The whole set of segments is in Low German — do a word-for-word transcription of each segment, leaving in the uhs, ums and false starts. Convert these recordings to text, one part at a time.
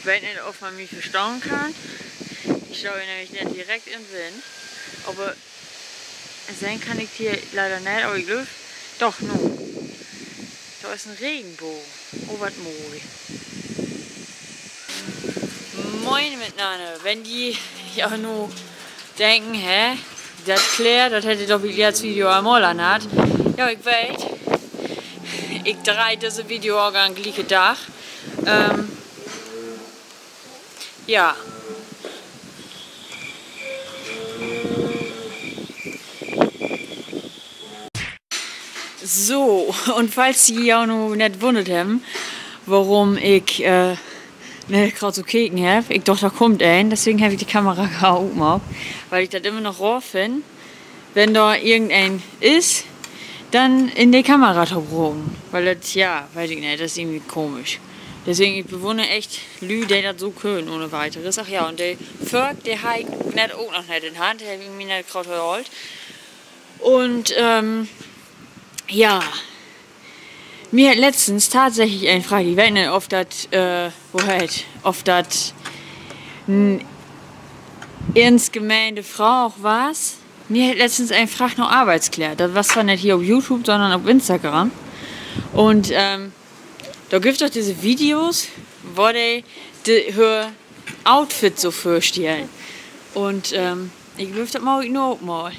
Weet nich, of man mi verstahn kann. Ik stah hier nämlich nett direkt in Wind. Aver sehn kann ik hier leider nich, aver ik glööv, doch, nu. Dor is en Regenboog. Oh, wat moi. Moin mitnanner. Wenn ji ja nu denken, hä? Dat Kleed, dat hett de doch bi dat Video al mal anhatt. Ja, ik weet. Ik dreih düsse Video ok an glieke Dag. Ähm, ja. So, un falls ji jo nu nett wunnert hebben, worum ik, äh, nett graad so keken heff, ik doch, dor kummt een, deswegen heff ik de Kamera graad utmaakt, wiel ik dat immer noch raar finn, wenn dor irgendeen is, denn in de Kamera to proten. Wiel dat, ja, weet ik nich, dat is irgendwie komisch. Deswegen, ik bewunner echt Lüüd, de dat so könen ohne weiteres. Ach ja, un de Fork, de harr ik nett ok noch nett in Hand, de heff ik mi nett graad haalt. Un, ähm, ja. Mi hett letztens tatsächlich een fraagt, ik weet nich, of dat, äh, wo heet, of dat en eernst gemeende Fraag was. Mi hett letztens een fraagt na Arbeitskleed. Dat was twaar nich hier op YouTube, sonnern op Instagram. Un, ähm, dor gifft dat doch disse Videos, wo de, de hör Outfit so vörstellen. Un, ähm, ik glööv, dat maak ik nu ok mal.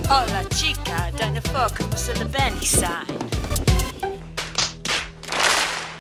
Hola chica, dien Fork mutt lebennig sien.